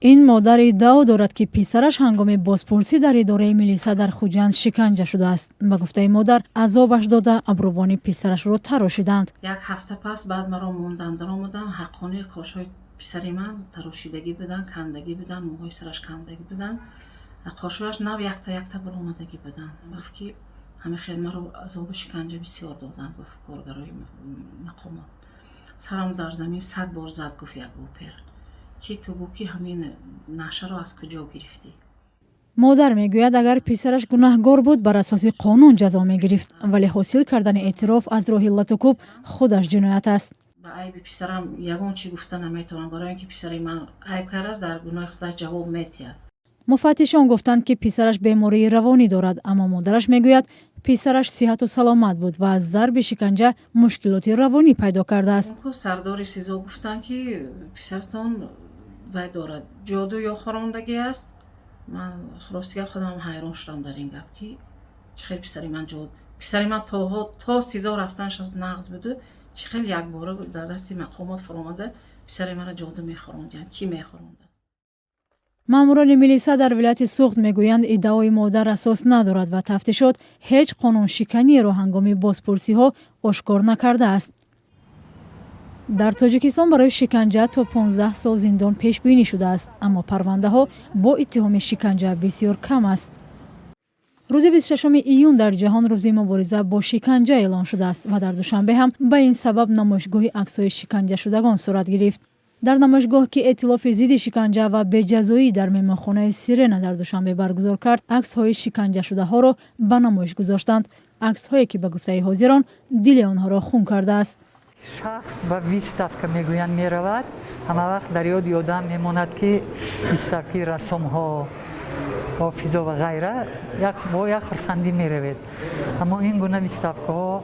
Ин модар иддао дорад, ки писараш ҳангоми бозпурсӣ дар идораи милиса дар Хуҷанд шиканҷа шудааст. Ба гуфтаи модар, азобаш дода, абрувони писарашро тарошиданд. Як ҳафта пас баъд маро монданд, даромадам, ҳаққони қошҳои писари ман тарошидагӣ буданд, кандагӣ буданд, мӯҳои сараш кандагӣ буданд, қошҳояш нав якта якта баромадагӣ буданд. Гуфт, ки ҳамин хел маро азобу шиканҷа бисёр доданд, гуфт, коргарои мақомот. Сарам дар замин 100 бор зад, гуфт, як опер, ки ту гӯ, ки ҳамин нашаро аз куҷо гирифтӣ. Модар мегӯяд, агар писараш гунаҳгор буд, бар асоси қонун ҷазо мегирифт, вале ҳосил кардани эътироф аз роҳи латукӯб худаш ҷиноят аст. Ба айби писарам ягон чӣ гуфта наметавонам, барои ин ки писари ман айб кардааст, дар гуноҳи худаш ҷавоб метиҳад. Муфаттишон гуфтанд, ки писараш бемории равонӣ дорад, аммо модараш мегӯяд, писараш сиҳату саломат буд ва аз зарби шиканҷа мушкилоти равонӣ пайдо кардааст. Сардори СИЗО гуфтанд, ки писартон вай дорад, ҷоду ё хӯрондагӣ аст. Ман ростига худам ҳайрон шудам дар ин гап, ки чӣ хел писари ман ҷоду. Писари ман то СИЗО рафтанаш нағз буду, чӣ хел якбора дар дасти мақомот фуромада, писари маро ҷоду мехӯрондиям, кӣ мехӯрондааст? Маъмурони милиса дар вилояти Суғд мегӯянд, иддаои модар асос надорад ва тафтишот ҳеҷ қонуншиканиеро ҳангоми бозпурсиҳо ошкор накардааст. Дар Тоҷикистон барои шиканҷа то 15 сол зиндон пешбинӣ шудааст, аммо парвандаҳо бо иттиҳоми шиканҷа бисёр кам аст. Рӯзи 26 июн дар ҷаҳон рӯзи мубориза бо шиканҷа эълон шудааст ва дар Душанбе ҳам ба ин сабаб намоишгоҳи аксҳои шиканҷашудагон сурат гирифт. Дар намоишгоҳ, ки Эътилофи зидди шиканҷа ва беҷазоӣ дар меҳмонхонаи Сирена дар Душанбе баргузор кард, аксҳои шиканҷашудаҳоро ба намоиш гузоштанд, аксҳое ки, ба гуфтаи ҳозирон, дили онҳоро хун кардааст. Шахс ба выставка, мегӯянд, меравад, ҳама вақт дар ёди одам мемонад, ки выставкаи рассомҳо, ҳофизо ва ғайра, бо як хурсандӣ меравед. Аммо ин гуна выставкаҳо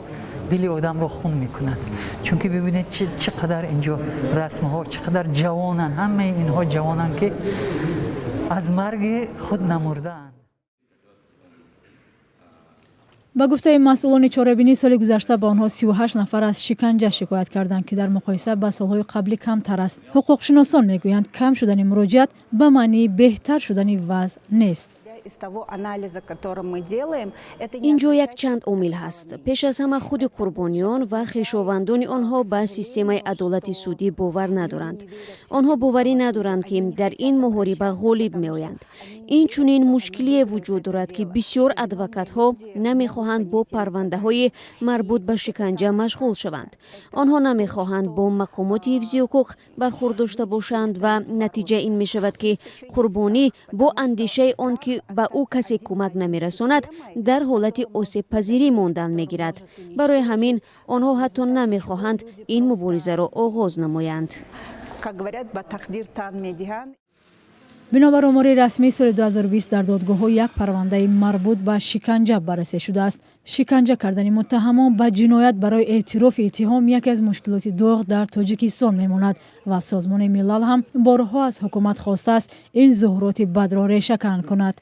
дили одамро хун мекунад, чунки бибинед, чӣ қадар инҷо расмҳо, чӣ қадар ҷавонанд. Ҳамаи инҳо ҷавонанд, ки аз марги худ намурдаанд. Ба гуфтаи масъулони чорабинӣ, соли гузашта ба онҳо 38 нафар аз шиканҷа шикоят карданд, ки дар муқоиса ба солҳои қаблӣ камтар аст. Ҳуқуқшиносон мегӯянд, кам шудани муроҷиат ба маънии беҳтар шудани вазъ нест. Ин ҷо якчанд омил ҳаст. Пеш аз ҳама, худи қурбониён ва хешовандони онҳо ба системаи адолати судӣ бовар надоранд. Онҳо боварӣ надоранд, ки дар ин муҳориба ғолиб меоянд. Инчунин мушкилие вуҷуд дорад, ки бисёр адвокатҳо намехоҳанд бо парвандаҳои марбут ба шиканҷа машғул шаванд. Онҳо намехоҳанд бо мақомоти ҳифзи ҳуқуқ бархурд дошта бошанд ва натиҷа ин мешавад, ки қурбонӣ бо андешаи он ки ба ӯ касе кӯмак намерасонад, дар ҳолати осебпазирӣ мондан мегирад. Барои ҳамин онҳо ҳатто намехоҳанд ин муборизаро оғоз намоянд. Как говорят, ба тақдир тан медиҳанд. Бинобар омори расмӣ, соли 2020 дар додгоҳҳо як парвандаи марбут ба шиканҷа баррасӣ шудааст. Шиканҷа кардани муттаҳамон ба ҷиноят барои эътирофи иттиҳом яке аз мушкилоти доғ дар Тоҷикистон мемонад ва Созмони Милал ҳам борҳо аз ҳукумат хостааст, ин зуҳуроти бадро решакан кунад.